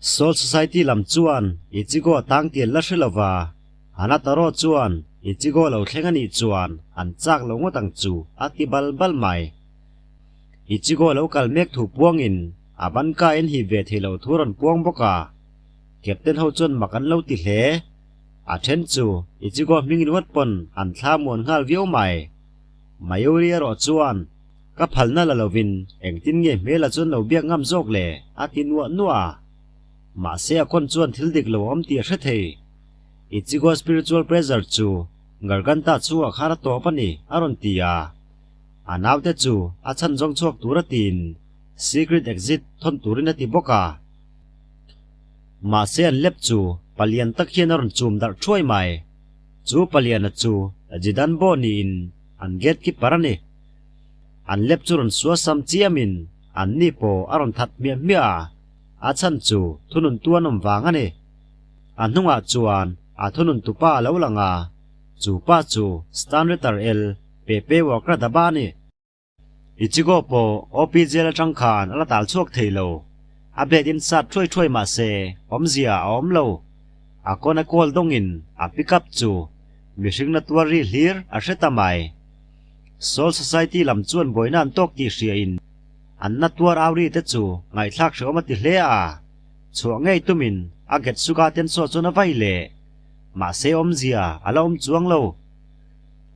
Soul Society lam chuan Ichigo a tang tih an la hre lova, Hanataro chuan Ichigo lo thleng a nih chuan an chak lo ngawt ang chu a ti bal bal mai. Ichigo lo kal mek thu puangin a ban kaiin hip ve thei lo thu rawn puang bawk a, Captain ho chuan mak an lo ti hle. A then chu Ichigo hming ringawt pawn an thla muan nghal viau mai. Mayuri erawh chuan Ka phalna la lovin engtin nge hmela chuan lo biak ngam zawk le? a ti nuah nuah a. Mahse a kawn chuan thil dik lo a awm tih a hre thei. Ichigo spiritual pressure chu Garganta chhungah khan a tawp a ni, a rawn ti a. A naute chu a chhan zawng chhuak tur a tiin secret exit thawn turin a ti bawk a. Mahse an lep chu palian tak hian a rawn chum darh thuai mai. Chu paliana chu Jidanbo niin an gatekeeper a ni. An lep chu rawn sual sam chiamin an ni pawh a rawn that hmiah hmiah a, a chhan chu thununtu an awm vang a ni. A hnungah chuan a thununtupa a lo lang a, chu pa chu Stanritter El Pepe Walker Daba a ni. Ichigo pawh OP jail atang khan a la tal chhuak thei lo. A blade in sat thuai thuai mah se awmzia a awm lo. A kawn a kawl dawngin a pick up chu mihring na tuar ri hlir a hre ta mai. Soul Society lam chuan buaina an tawk tih hriain an na tuar au ri te chu ngaihthlak hreawm a ti hle a, chhuah ngei tumin a Getsuga Tenso chuan a vai leh. Mahse awmzia a la awm chuang lo.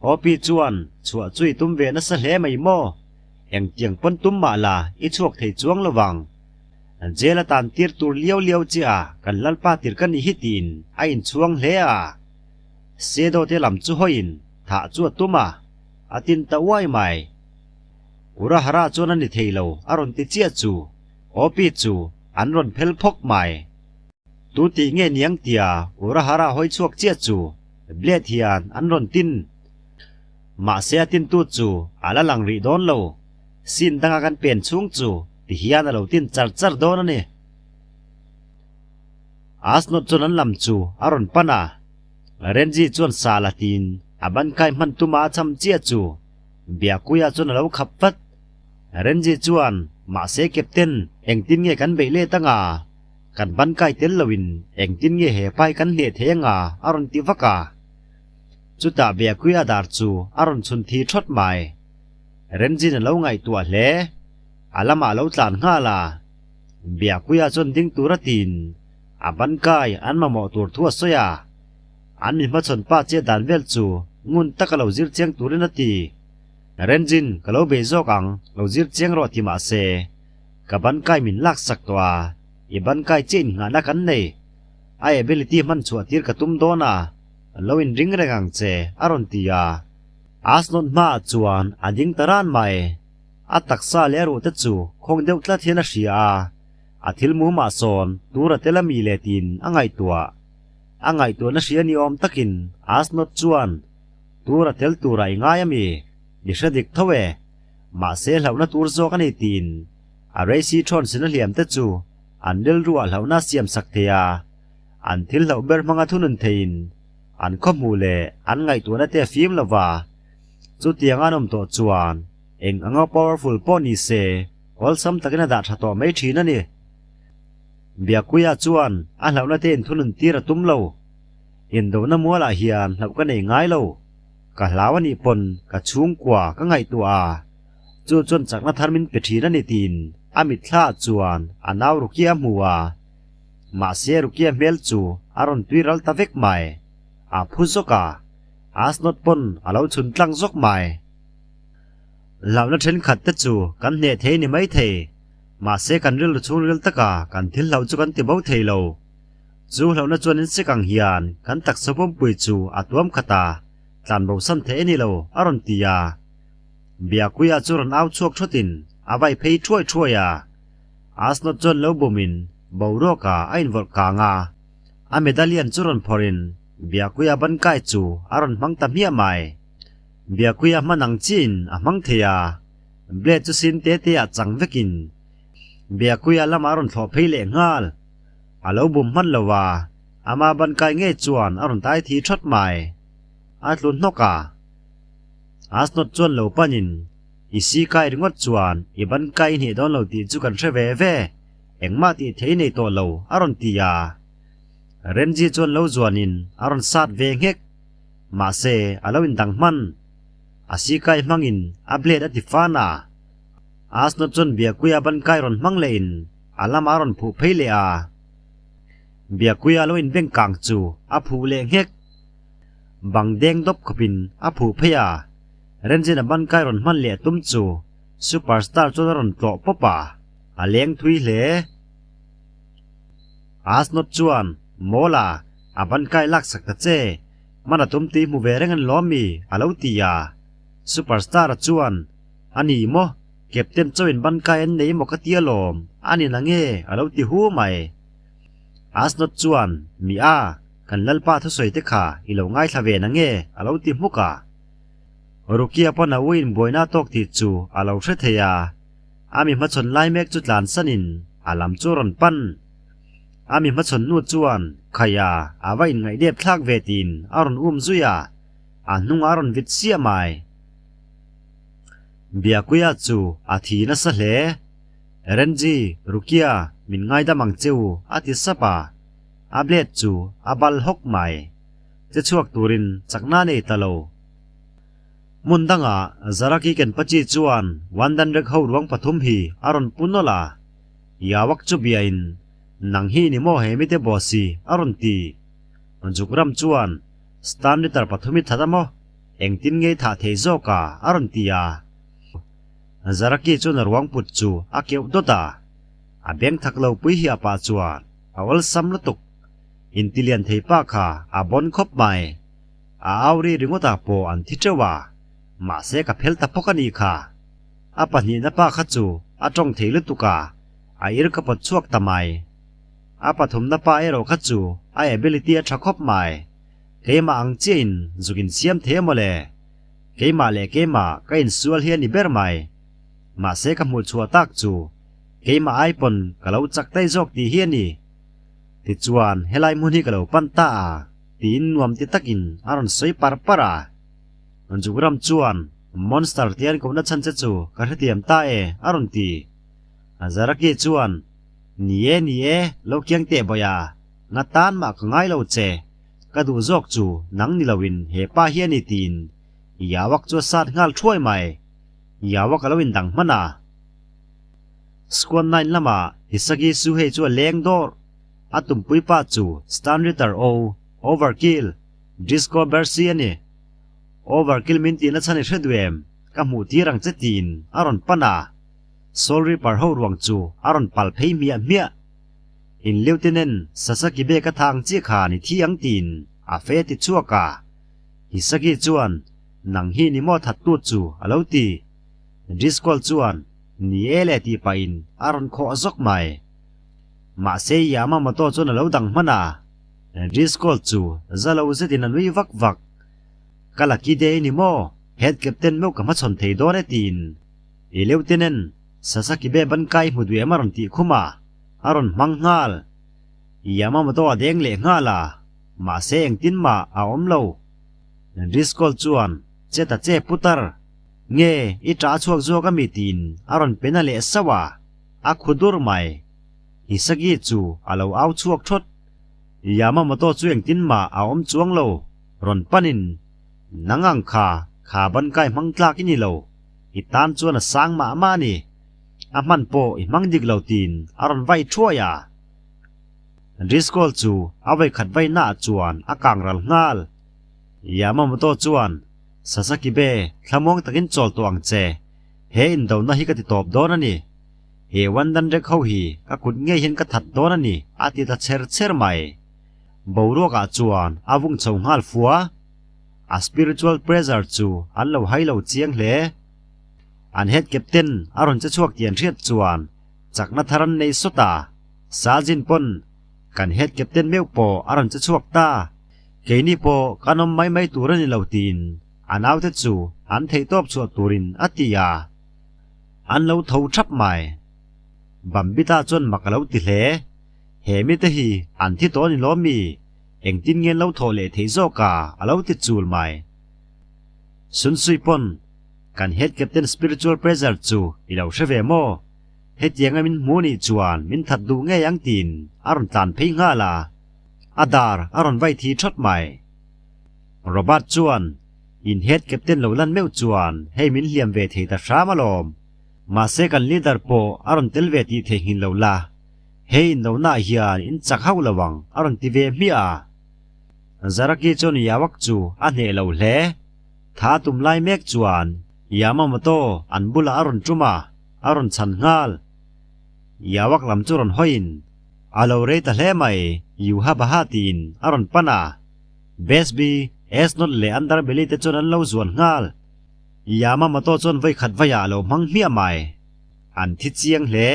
Opi chuan chhuah chu i tum ve nasa hle mai maw? Engtiang pawn tum mah la i chhuak thei chuang lo vang. Jail a tan tir tur liau liau che a kan lalpa tir ka ni hi tiin a inchhuang hle a. Sedo te lam chu hawiin thah chu a tum a, a tin ta uai mai. Urahara chuan a ni thei lo a rawn ti chiah chu Opi chu an rawn phel phawk mai. Tu tih nge niang tia Urahara hawi chhuak chiah chu Blade hian an rawn tin. Mahse a tintu chu a la lang rih dawn lo. Scene danga kan pen chhung chu ti hian a lo tin char char dawn a ni. Asnot chuan an lam chu a rawn pan a. Renji chuan sal a tin a ban kai hman tuma a cham chiah chu Byakuya chuan a lo khap vat. Renji chuan mahse Captain engtin nge kan beih let anga? Kan ban kai tel loin engtin nge he pai kan hneh thei anga a rawn ti vak a. Chutah Byakuya dar chu a rawn chhun thi thawt mai. Renjin a lo ngaihtuah hle. A lamah a lo tlan nghal a. Byakuya chuan ding tur a tiin a ban kai an mamawh tur thu a sawi a. An mi hmachhawn pa che dan vel chu ngun taka lo zir chiang turin a ti. Renjin ka lo bei zawk ang, lo zir chiang rawh ti mah se. Ka ban kai min lak sak tawh a, i ban kai chiah innghahna kan nei. A ability hman chhuah tir ka tum dawn a, lo inring reng ang che, a rawn ti a. Asnawt hmaah chuan a ding ta ran mai. A taksa leh a ruh te chu khawng deuh tlat hian a hria a, a thil mumah sawn tur a tel a mi le tiin a ngaihtuah. A ngaihtuahna hria ni awm takin Asnawt chuan, Tur a tel turah i ngai a mi? I hre dik tho e. Mahse hlauhna tur zawk a ni tiin a Reisi thawn sin a hliam te chu an rilruah hlauhna a siam sak thei a, an thil hlauh ber hmanga thunun theiin an khawhmuh leh an ngaihtuahna te a fim lo va. Chutiang an awm tawh chuan eng anga powerful pawh ni se awlsam takin a dah tha tawh mai thin a ni. Biakuia chuan a hlauhna te inthunun tir a tum lo. Indona mualah hian hlauh ka nei ngai lo. Ka hlau a nih pawn ka chhungkua ka ngaihtuah a, chu chuan chakna thar min pe thin a ni tiin a mitthla ah chuan a nau Rukia a hmu a. Mahse Rukia hmel chu a rawn tui ral ta vek mai. A phu zawk a, Asnawt pawn a lo chhun tlang zawk mai. Hlauhna thenkhat te chu kan hneh thei ni mai thei, mahse kan rilru chhungril taka kan thil hlauh chu kan ti bo thei lo. Chu hlauhna chuan in sik ang hian kan taksa pumpui chu a tuam khat a, tlan bosan theih a ni lo, a rawn ti a. Biakuia chu rawn au chhuak thawtin a vai phei thuai thuai a. Asnawt chuan lo bumin boruakah a invawrh kang a. A medallion chu rawn phawrhin Biakuia ban kai chu a rawn hmang ta hmiah mai. Biakuia hman ang chiin a hmang thei a, blade chu sin te te ah chang vekin Biakuia lamah a rawn thlawh phei leh nghal. A lo bum hman lo a, ama ban kai ngei chuan a rawn tai thi thawt mai. A tlu hnawk a. Asnawt chuan lo panin, I si kai ringawt chuan i ban kai i hneh dawn lo tih chu kan hre ve ve. Engmah tih thei nei tawh lo a rawn ti a. Renji chuan lo zuanin a rawn sat ve nghek. Mahse, a lo indang hman. A sikai hmangin a blade a ti fan a. Asnot chuan Biakuia bankai rawn hmang lehin a lamah a rawn phuh phei leh a. Biakuia lo inbeng kang chu a phuh leh nghek. Bang deng dawp khawpin a phuh phei a. Renjin a bankai rawn hman leh tum chu Superstar chuan a rawn tlawh pawp a, a leng thui hle. Asnot chuan, Mawla, a bankai laksak ta che, hman a tum tih hmu ve reng an lawm mi? a lo ti a. Superstar-a chuan, A ni maw, Captain chauhin bankai an nei maw ka ti alawm, a ni na nge? a lo ti hu mai. Asnot chuan, Mi a, kan Lalpa thusawi te kha i lo ngaithla ve na nge? a lo ti hmuk a. Rukia pawn a uiin buaina tawk tih chu a lo hre thei a, a mi hmachhawn lai mek chu tlansanin a lam chu a rawn pan. A mi hmachhawn hnu chuan Khaia a va inngaih dep thlak ve tiin a rawn um zui a, a hnungah a rawn vit siah mai. Biakuia chu a thi nasa hle. Renji, Rukia, min ngaidam ang che u, a ti sap a, a blade chu a bal hawk mai. Che chhuak turin chakna nei ta lo. Hmun dangah Zaraki Kenpachi chuan Wandanrek ho ruang pathum hi a rawn pu nawlh a, Yawak chu biain, Nang hi ni maw he mite boss hi? a rawn ti. Jukram chuan, Stan liter pathum i that a maw? Engtin nge i thah thei zawk a? a rawn ti a. Zaraki chuan a ruang put chu a keuh dawt a, a beng thak lo pui hi a pah chuan a awlsam lutuk. Intilian thei pa kha a bawn khawp mai. A au ri ringawt ah pawh an thi teuh a, mahse ka phel ta phawk a nih kha. A pahnihna pa kha chu a tawng thei lutuk a, a ir ka pawt chhuak ta mai. A pathumna pa erawh kha chu a ability a tha khawp mai. Keimah ang chiah in zuk in siam thei a mawle. Keimah leh keimah ka insual hi a ni ber mai. Mahse ka hmuh chhuah tak chu keimah ai pawn ka lo chak daih zawk tih hi a ni. Tichuan helai hmun hi ka lo pan ta a. Tiin nuam ti takin a rawn sawi par par a. Jugram chuan, Monster tia an kohna chhan che chu ka hrethiam ta e, a rawn ti. Zaraki chuan, Ni e, ni e, lo kiang teh bawi a, nga tan mah ka ngai lo che, ka duh zawk chu nang ni loin he pa hi a ni tiin Yawak chu a sat nghal thuai mai. Yawak a lo indang hman a. Squad nine lamah Hisagi Suhei chu a leng dawrh. A tumpui pa chu Stan Ritter O, Overkill, Disco Bercy a ni. Overkill min tihna chhan i hre duh em? Ka hmuh tir ang che tiin a rawn pan a. Soul Reaper ho ruang chu a rawn pal phei hmiah hmiah. In Lieutenant Sasaki bag a tha ang chiah khan i thi ang tiin a fe ti chhuak a. Hisaki chuan, Nang hi ni maw thattu chu a lo ti. Disco chuan, Ni e le tih pahin a rawn khawh zawk mai. Mahse Yamamoto chuan a lo dang hman a, Driscoll chu za lo zetin a nui vak vak. Ka lucky day ni maw, head captain meuh ka hmachhawn thei dawn e tiin i Lieutenant Sasaki be ban kai hmu duh em a rawn tih khum a, a rawn hmang nghal. Yamamoto a deng leh nghal a, mahse engtin mah a awm lo. Driscoll chuan, Che ta che putar, nge i ṭah chhuak zawk ami tiin a rawn pe na leh sauh a. A khu dur mai. Hisagi chu a lo au chhuak thawt. Yamamoto chu engtin mah a awm chuang lo, rawn panin, Nang ang kha, kha ban kai hmang tlak i ni lo, i tan chuan a sang mah mah a ni. A hman pawh i hmang dik lo tiin a rawn vai thuai a. Driscoll chu a vawikhat vainaah chuan a kang ral nghal. Yamamoto chuan, Sasaki be, thlamuang takin chawl tawh ang che. He indona hi ka ti tawp dawn a ni. He Wandan rek ho hi ka kut ngei hian ka that dawn a ni, a ti ta chher chher mai. Boruakah chuan a vung chho nghal fua. A spiritual pressure chu an lo hai lo chiang hle. An head captain a rawn che chhuak tih an hriat chuan chakna thar an nei sawt a. Sajin pawn kan head captain meuh pawh a rawn che chhuak ta. Keini pawh kan awm mai mai tur a ni lo tiin A naute chu an theihtawp chhuah turin a ti a, an lo tho thap mai. Bambita chuan mak a lo ti hle. He mite hi an thi tawh a ni lawm mi? Engtin nge an lo thawh leh theih zawk a? a lo ti chul mai. Sunsui pawn, Kan head captain spiritual pressure chu i lo hre ve maw? Hetianga min hmu nih chuan min that duh ngei ang tiin a rawn tlan phei nghal a, a dar a rawn vai thi thawt mai. Robert chuan, In head captain lo lan meuh chuan hei min hliam ve thei ta hram alawm. Mahse kan leader pawh a rawn tel ve tih theihnghilh lo la, he indonaah hian in chak hauh lo ang a rawn ti ve hmiah a. Zaraki chuan Yawak chu a hneh lo hle. Tha tum lai mek chuan Yamamoto an bulah a rawn tum a, a rawn chhan nghal. Yawak lam chu rawn hawiin, A lo rei ta hle mai, Yuhabaha tiin a rawn pan a. Besby, Esnot leh Underbelly te chuan an lo zuan nghal. Yamamoto chuan vawikhat vaiah a lo hmang hmiah mai. An thi chiang hle.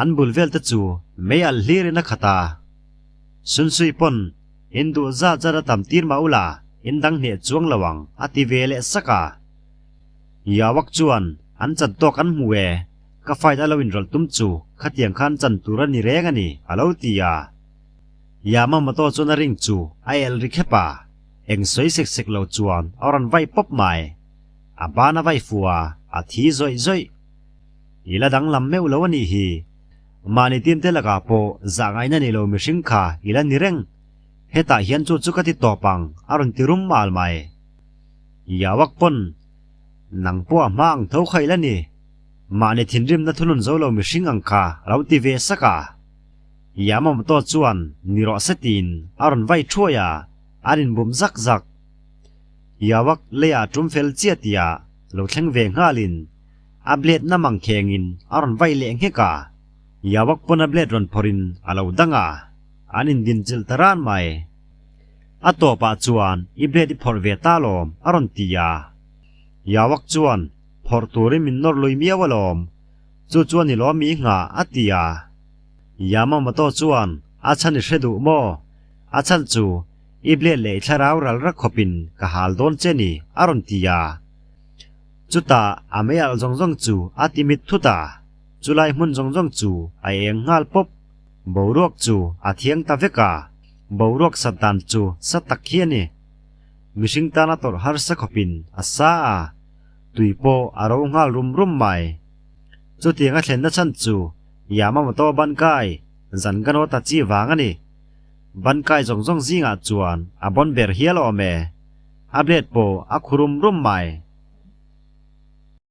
An bul vel te chu mei alh hlirin a khat a. Sunsui pawn, In duh zat zat a tam tir mah ula, in dang hneh chuang lo ang, a ti ve leh sak a. Yawak chuan, An chan tawk an hmu e, ka fight a lo inrawlh tum chu khatiang khan chan tur a ni reng a ni, a lo ti a. Yamamoto chuan a ring chu a elh ri khep a, eng sawi sek sek lo chuan a rawn vai pawp mai. A ban a vai fu a, a thi zawih zawih. I la danglam meuh lo a nih hi. Mahni team te lakah pawh zah ngaihna nei lo mihring kha i la ni reng. Hetah hian chu chu ka ti tawp ang, a rawn ti rum mal mai. Yawak pawn, Nang pawh a hma ang tho kha i la ni. Mahni thinrimna thunun zo lo mihring ang kha a lo ti ve sak a. Yamamoto chuan ni rawh se tiin a rawn vai thuai a, an inbum zak zak. Yawak leiah tum fel chiah tia lo thleng ve nghalin, A blade na mang khengin a rawn vai leh nghek a, Yawak pawn a blade rawn phawrhin a lo dang a, an indinchilh ta ran mai. A tawpah chuan i blade i phawrh ve ta alawm a rawn ti a. Yawak chuan phawrh turin min nawr lui miau alawm, chu chuan i lawm mi nghah a ti a. Yamamoto chuan a chhan i hre duh maw? A chhan chu i blade leh i thlarau ral rak khawpin ka hal dawn che ni a rawn ti a. Chutah a mei alh zawng zawng chu a ti mit thut a, chulai hmun zawng zawng chu a eng nghal pawp. Boruak chu a thiang ta vek a, boruak sat dan chu sa tak hi a ni. Mihring tana tawrh harsa khawpin a sa a, tui pawh a ro nghal rum rum mai. Chutiang a thlenna chhan chu Yamamoto Bankai Zangano Tachi vang a ni. Bankai zawng zawng zingah chuan a bawn ber hial awm e. A blade pawh a khu rum rum mai.